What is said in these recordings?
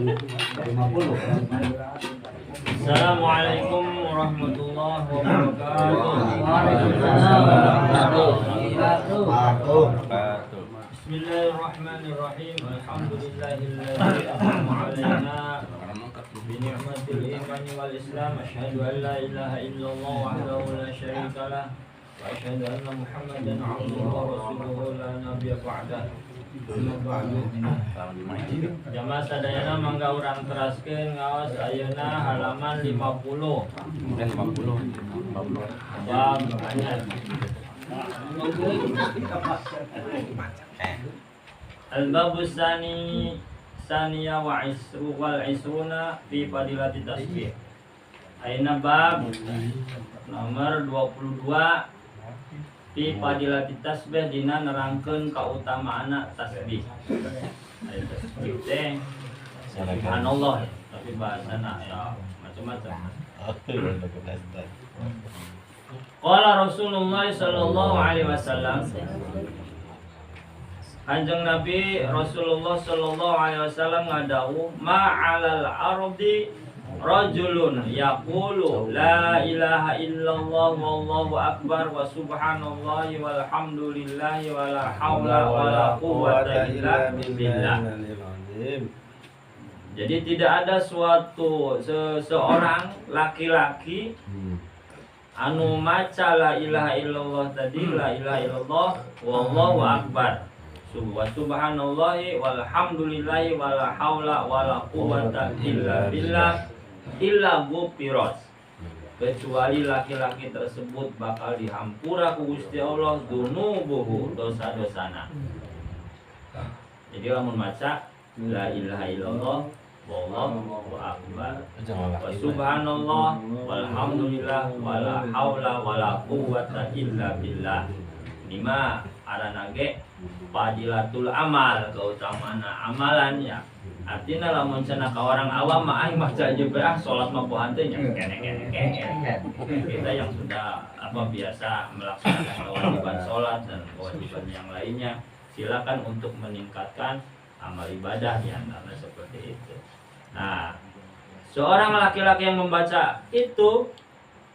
50. Assalamualaikum warahmatullahi wabarakatuh. Wabarakatuh. Bismillahirrahmanirrahim. Alhamdulillahilladzi an'ama 'alaina bi ni'matil iman wal islam. Asyhadu an la ilaha illallah wahdahu la syarika lah wa asyhadu anna Muhammadan 'abduhu wa rasuluhu la nabiyya ba'dah. Amma ba'du. Jamaah sadayana, mangga urang teraskeun ngaos ayeuna halaman 50. 50. Bab anyar. Al-babu sani saniya wa isru wal isruna fi fadilati tasbih. Ayeuna bab nomor 22 fi fadilati tasbih, dina nerangkeun kautamaanna tasbih. Aya tasbih teh subhanallah ya, tapi bahasana ya macam-macam. Qala Rasulullah sallallahu alaihi wasallam, Kanjeng Nabi Rasulullah sallallahu alaihi wasallam ngadawuh, ma 'alal ardi rajulun yaqulu la ilaha illallah wallahu akbar wa subhanallahi walhamdulillahi wala haula wala quwwata illa billah. Jadi tidak ada suatu seseorang laki-laki anu maca la ilaha illallah tadi, la ilaha illallah wallahu akbar wa subhanallahi walhamdulillahi wala haula wala quwwata illa billah illa ghufirat, kecuali laki-laki tersebut bakal dihampura ku Gusti Allah dzunubuhu, dosa-dosana. Jadi lamun maca la ilaha illallah wallahu akbar wa subhanallah walhamdulillah wala haula wala quwwata illa billah. Ini mah arana ge fadilatul amal, keutamaan amalan ya. Artinya lamun cenah ka orang awam mah, aing maca aja bae ah, salat mah poho nya kene kene kene. Kita yang sudah apa, biasa melaksanakan kewajiban salat dan kewajiban yang lainnya, silakan untuk meningkatkan amal ibadah di antara seperti itu. Nah, seorang laki-laki yang membaca itu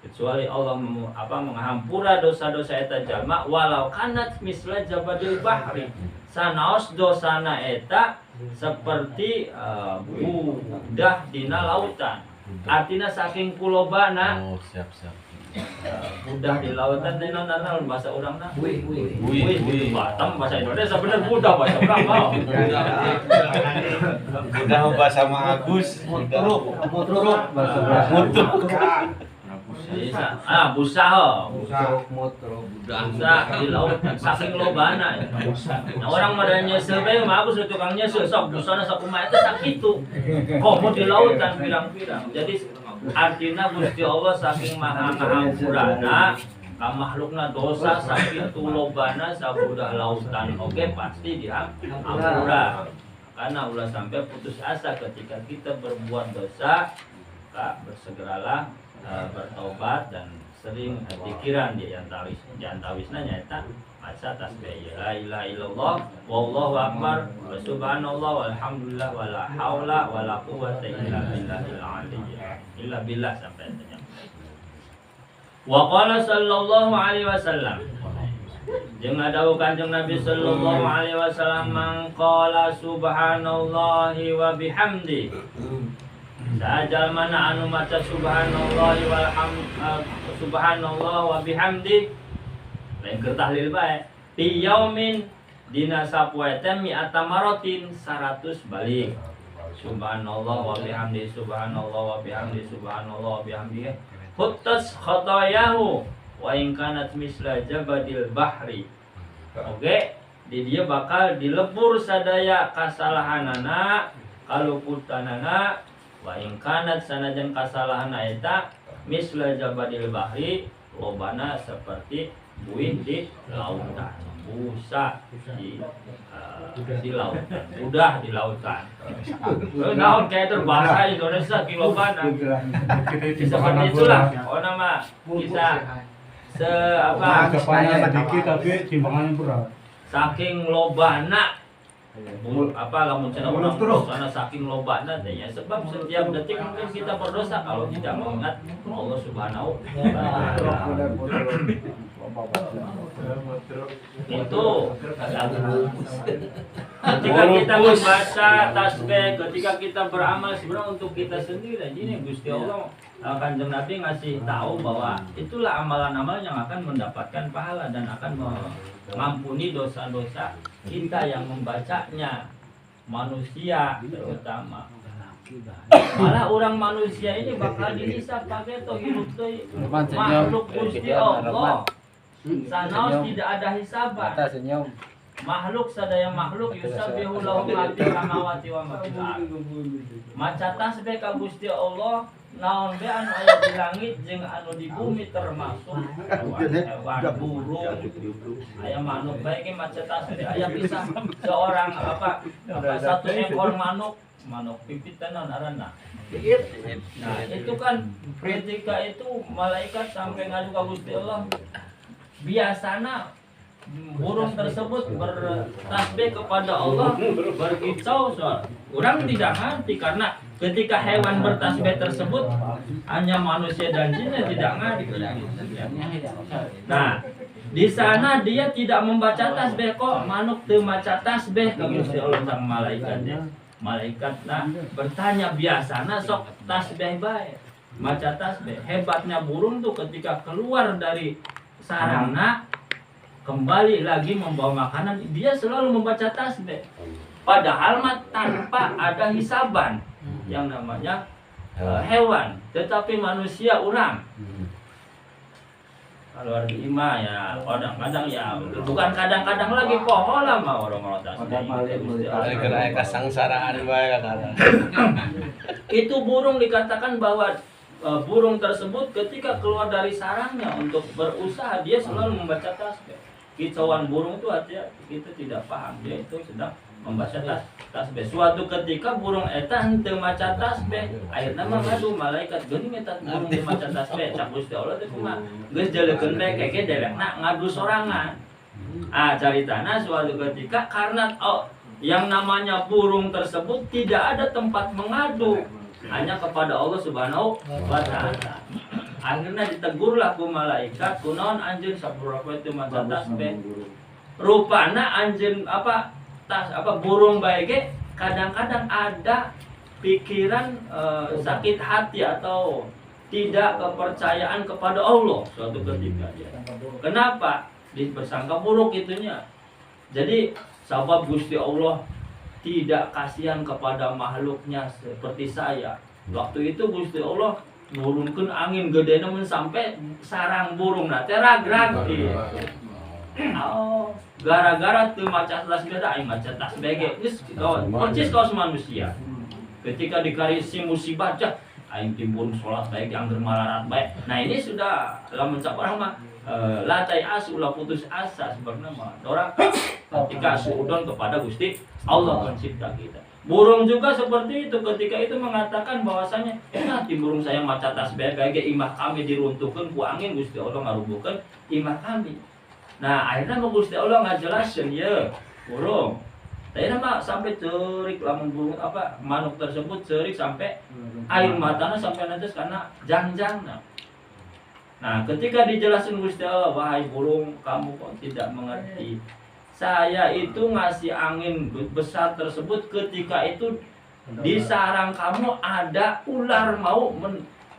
kecuali Allah apa, menghampura dosa-dosa eta jalma walau kanat misla jabadil bahri, sanaos dosana eta seperti budah dina lautan. Artinya saking kulobana. Oh, siap siap. Budah di lautan teh naon naon bahasa urangna? Wih, wih. Wih, gitu. Batam bahasa Indonesia bener, budah bahasa urang mau. Udah bahasa sama Agus. Mutruk, mutruk bahasa. Mutruk. Bisa. Ah, busa ho. Mutruk, mutruk. Busa di lautan saking lobana ya. Nah, orang pada nyesel bae mah aku tukang nyesel sok busana sakumaha eta sakitu. Komo di lautan pirang-pirang. Jadi artinya Gusti Allah saking maha ngahampurana ka makhlukna, dosa sakitu lobana sabudah lautan oke pasti dihampura. Karena ulah sampai putus asa ketika kita berbuat dosa, Kak, bersegeralah bertobat dan sering pikiran di antawis di antawisna nyaeta maca tasbih la ilaha illallah wallahu akbar wa subhanallah walhamdulillah wala haula wala quwwata illa billahil aliyyil illa billah sampai tanya. Wa qala sallallahu alaihi wasallam, jeung ngadawuh Kanjeng Nabi sallallahu alaihi wasallam, man qala subhanallahi wa bihamdi, sajal mana anu maca subhanallahi walham subhanallah wa bihamdi, lain keur tahlil bae, fi yaumin dina sapoe teh, mi'ata marotin, 100 balik, subhanallah wa bihamdi, subhanallah wa bihamdi, subhanallah wa bihamdi, huttas khotoyahu wa in kanat misla jabadil bahri. Oke, di dia bakal dilebur sadaya kasalahanana, kaluputanana, wa in kanat sanajan kasalahan eta misla jabadil bahri, lobana seperti buih di lautan, busa di lautan, udah di lautan. Eh, naon kayak itu bahasa Indonesia kilobana seperti itulah. Oh, nama kita se apa Ucapannya sedikit tapi timbangannya berat. Saking lobana. Apa lamun cenah urang dosana saking lobana teh ya, sebab setiap detik mungkin kita berdosa kalau tidak mengingat Allah Subhanahu wa taala. Itu ketika kita membaca tasbih, ketika kita beramal sebenarnya untuk kita sendiri. Jadi Gusti Allah, Kanjeng Nabi ngasih tahu bahwa itulah amalan-amalan yang akan mendapatkan pahala dan akan mengampuni dosa-dosa kita yang membacanya, manusia terutama. Malah orang manusia ini bakal dihisab pakai toh hidup deui. Makhluk Gusti Allah. Sanaos tidak ada hisaban. Makhluk sadaya makhluk yusabbihu lahu ma fis samawati wa ma fil ardh. Maca tasbih ka Gusti Allah naon be anu aya di langit jeung anu di bumi, termasuk hewan, burung, aya manuk bae ge maca tasbih. Aya kisah seorang apa satu ekor manuk, manuk pipit naon ngaranna. Nah, itu kan ketika itu malaikat sampai ngadu ka Gusti Allah. Biasana burung tersebut bertasbih kepada Allah, berkicau soal. Orang tidak ngerti karena ketika hewan bertasbih tersebut hanya manusia dan jin yang tidak ngerti. Nah, di sana dia tidak membaca tasbih kok, manuk teu maca tasbih ka Gusti Allah sang malaikatnya. Malaikat nah bertanya biasana sok tasbih bae, maca tasbih. Hebatnya burung tuh ketika keluar dari sarangna kembali lagi membawa makanan, dia selalu membaca tasbih. Padahal mah tanpa ada hisaban yang namanya hewan, tetapi manusia orang. Kalau di imah ya kadang-kadang ya bukan kadang-kadang lagi poho lah mah orang-orang tasbih. Kena kasangsaraan bae kadang. Itu burung dikatakan bahwa burung tersebut ketika keluar dari sarangnya untuk berusaha dia selalu membaca tasbih. Kicauan burung itu artinya kita tidak paham, dia itu sedang membaca tasbih. Suatu ketika burung eta henteu maca tasbih, akhirna mah ngadu malaikat geuning eta burung teu maca tasbih, cak Gusti Allah teh kumaha? Geus jelekeun bae keke dewekna ngadu sorangan. Ah, caritana suatu ketika karena yang namanya burung tersebut tidak ada tempat mengadu, hanya kepada Allah Subhanahu wa taala. Akhirnya ditegurlah ku malaikat, kunaon anjeun sabaraha itu maca tasbih. Rupana anjeun apa tas apa burung bae ge kadang-kadang ada pikiran sakit hati atau tidak kepercayaan kepada Allah suatu ketika dia. Kenapa? Bersangka buruk itunya. Jadi sabab Gusti Allah tidak kasihan kepada makhluknya seperti saya. Waktu itu Gusti Allah nurunkan angin gede namun sampai sarang burung nah teh ragrag gitu. Oh, gara-gara teu maca tasbih da aing maca tasbih ge geus percis kaos manusia. Ketika dikarisi musibah cah aing timbun salat bae angger malarat bae. Nah, ini sudah lamun cak urang mah la tai'as ulah putus asa sebenarnya mah. Orang ketika suudon kepada Gusti Allah pencipta kita. Burung juga seperti itu ketika itu mengatakan bahwasanya nanti burung saya maca tasbih bae ge imah kami diruntuhkeun ku angin Gusti Allah ngarubuhkeun imah kami. Nah, akhirnya mah Gusti Allah ngajelasin ye burung. Akhirnya mah sampai cerik lamun burung apa manuk tersebut cerik sampai air matanya sampai netes karena jangjangna. Nah, ketika dijelasin Gusti Allah, wahai burung, kamu kok tidak mengerti. Saya itu ngasih angin besar tersebut ketika itu di sarang kamu ada ular mau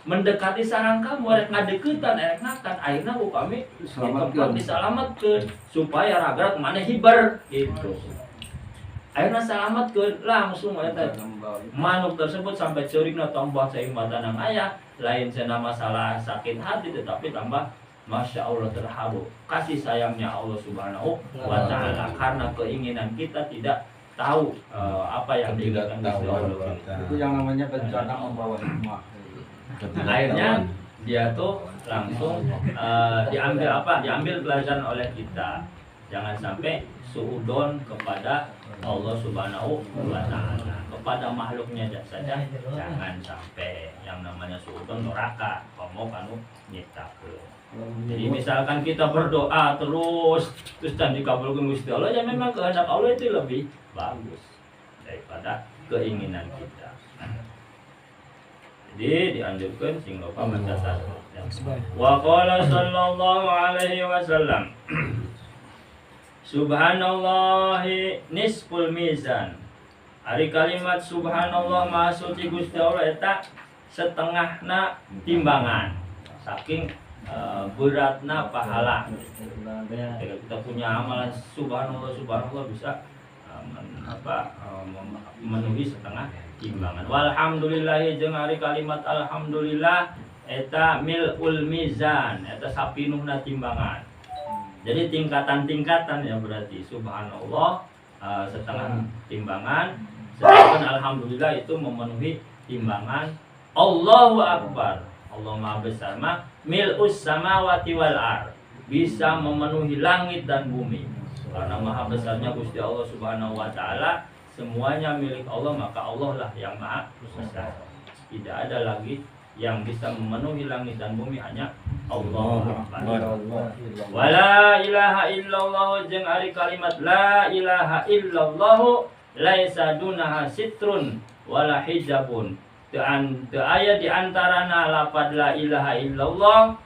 mendekati sarang kamu, rek ngadeukeutan, rek makan. Akhirnya ku kami ditempat diselamatkeun supaya ragrag mana hiber gitu. Akhirnya selamatkeun langsung eta manuk tersebut sampai ceurikna tambah cai mata nang aya, lain cenah masalah sakit hati tetapi tambah Masya Allah terharu kasih sayangnya Allah Subhanahu wa taala karena keinginan kita tidak tahu apa yang diinginkan Gusti Allah. Itu yang namanya bencana membawa hikmah. Akhirnya dia tuh langsung diambil apa? Diambil pelajaran oleh kita. Jangan sampai suudon kepada Allah Subhanahu wa taala, kepada makhluknya saja jangan sampai yang namanya suudon neraka, komo kanu nyiptakeun. Jadi misalkan kita berdoa terus terus dan dikabulkan Gusti Allah, ya memang kehendak Allah itu lebih bagus daripada keinginan kita. Jadi dianjurkan sing loba maca tasbih. Wa qala sallallahu alaihi wasallam, "Subhanallahi nisful mizan." Ari kalimat subhanallah, maha suci Gusti Allah, eta setengahna timbangan. Saking beratna pahala. Ketika kita punya amalan subhanallah subhanallah bisa apa, memenuhi setengah timbangan. Walhamdulillahi, jeung ari kalimat alhamdulillah eta milul mizan, eta sapinuhna timbangan. Jadi tingkatan-tingkatan ya, berarti subhanallah setengah timbangan, sedangkan alhamdulillah itu memenuhi timbangan. Allahu akbar, Allah Maha Besar mah mil'us samawati wal ard, bisa memenuhi langit dan bumi. Karena maha besarnya Gusti Allah Subhanahu wa taala, semuanya milik Allah, maka Allah lah yang maha besar. Tidak ada lagi yang bisa memenuhi langit dan bumi, hanya Allah Akbar. Wala ilaha illallah, jeung ari kalimat la ilaha illallah laisa dunaha sitrun wala hijabun. Teu aya di antarana lapad la ilaha illallah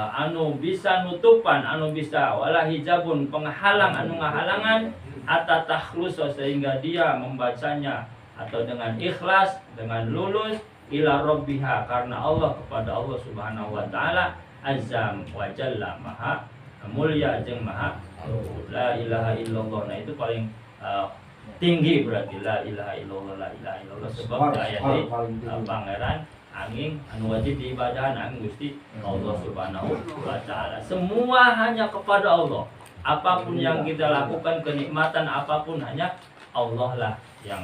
anu bisa nutupan, anu bisa wala hijabun, penghalang anu ngahalangan, hatta takhlusa, sehingga dia membacanya atau dengan ikhlas, dengan lulus, ila rabbiha, karena Allah, kepada Allah Subhanahu wa taala, azza wa jalla, maha mulia jeung maha la ilaha illallah. Nah, itu paling tinggi berarti la ilaha illallah, la ilaha illallah, sebab aya di pangeran angin anu wajib diibadahan angin Gusti Allah Subhanahu wa taala. Semua hanya kepada Allah. Apapun yang kita lakukan, kenikmatan apapun, hanya Allah lah yang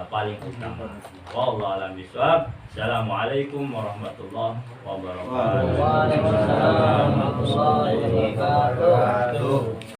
paling utama. Wallahu a'lam bishawab. Assalamualaikum warahmatullahi wabarakatuh.